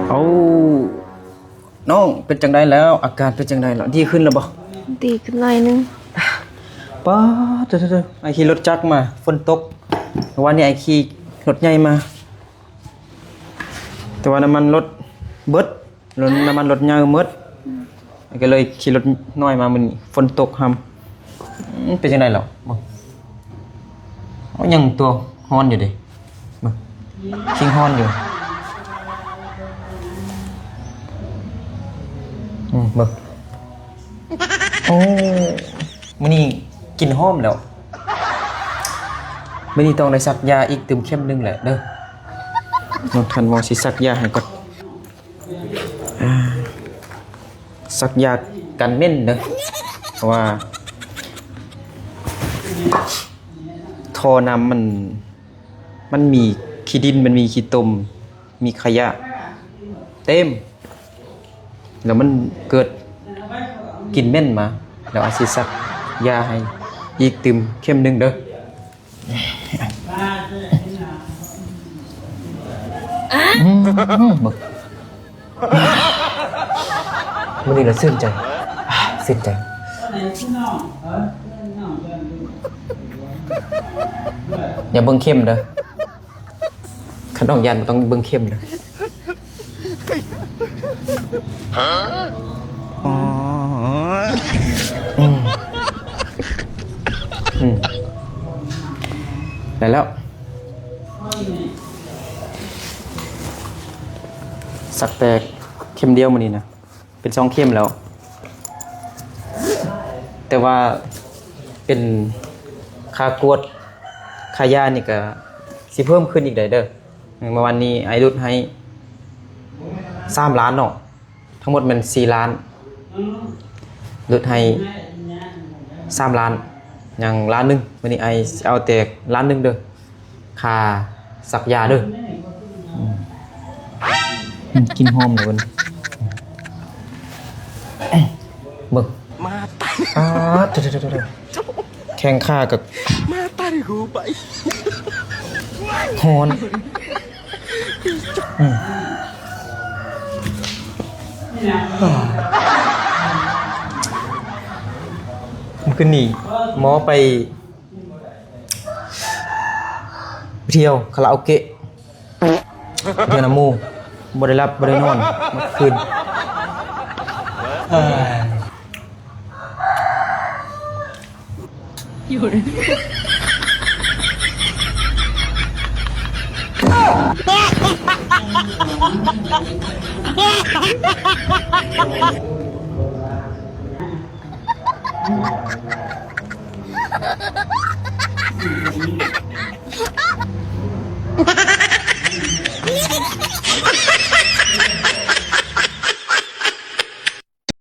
ເອົາ ນ້ອງເປັນຈັ່ງໃດແລ້ວ? ອາການເປັນຈັ່ງໃດແລ້ວ? ດີຂຶ້ນແລ້ວບໍ່? ດີຂຶ້ນໜ້ອຍໜຶ່ງ. ປາດ ໂທ້ໆ ອ້າຍຂີ່ລົດຈັກມາ ຝົນຕົກ. ເມື່ອວານນີ້ອ້າຍຂີ່ລົດໃຫຍ່ມາ ແຕ່ວ່ານ້ຳມັນລົດເບິດ ລົດ ນ້ຳມັນລົດໃຫຍ່ເໝິດ ກໍເລີຍຂີ່ລົດນ້ອຍມາມື້ນີ້ ຝົນຕົກຫ້ຳ. ອືມ ເປັນຈັ່ງໃດແລ້ວ? ເບິ່ງ ໂອ້ ຍັງຕົວຮ້ອນຢູ່ເດ ເບິ່ງ ຊິງຮ້ອນຢູ່. ອືມ ເບິ່ງ ໂອ້ ມື້ນີ້ກິ່ນຫອມແລ້ວ. ມື້ນີ້ຕ້ອງໄດ້ສັກຢາອີກຕື່ມເຂັມໜຶ່ງແຫຼະເດີ. ເບິ່ງ ທ່ານໝໍຊິສັກຢາໃຫ້ກ່ອນ. ອາ ສັກຢາກັນເໝັນເດີ ເພາະວ່າທໍ່ນ້ຳມັນ ມັນມີຂີ້ດິນ ມັນມີຂີ້ຕົມ ມີຂະຫຍະເຕັມ ແລ້ວມັນເກີດກິ່ນເໝັນມາ ແລ້ວອາດຊິສັກຢາໃຫ້ອີກຕື່ມເຂັມໜຶ່ງເດີ. ອືມ ເບິ່ງ ມື້ນີ້ລະຊື່ນໃຈ ຊື່ນໃຈ. ຢ່າເບິ່ງເຂັມເດີ ຄັນນ້ອງຢ້ານບໍ່ຕ້ອງເບິ່ງເຂັມເດີ. ອໍ ອືມ ອືມ ໄດ້ແລ້ວ ສັກແຕ່ເຂັມດຽວມື້ນີ້ນະ ເປັນສອງເຂັມແລ້ວ ແຕ່ວ່າເປັນຄ່າກວດ ຄ່າຢານີ້ກະຊິເພີ່ມຂຶ້ນອີກໄດ໋ເດີ. ເມື່ອວານນີ້ອ້າຍຫຼຸດໃຫ້ສາມລ້ານເນາະ ທັງໝົດແມ່ນສີ່ລ້ານ ຫຼຸດໃຫ້ສາມລ້ານ ຍັງລ້ານໜຶ່ງ. ມື້ນີ້ອ້າຍຊິເອົາແຕ່ລ້ານໜຶ່ງເດີ ຄ່າສັກຢາເດີ. ອືມ ກິ່ນຫອມເລີຍ ເບິ່ງ ມາຕາຍ ອາ ໂທ້ໆໆໆ ແຂ້ງຂາກໍ ມາຕາຍ ຫູໄປ ຮ້ອນ. ອືມ ມື້ຄືນນີ້ໝໍໄປທ່ຽວຄາຣາໂອເກະ ເທື່ອນຳໝູ່ ບໍ່ໄດ້ຫຼັບບໍ່ໄດ້ນອນໝົດຄືນ. ເອີ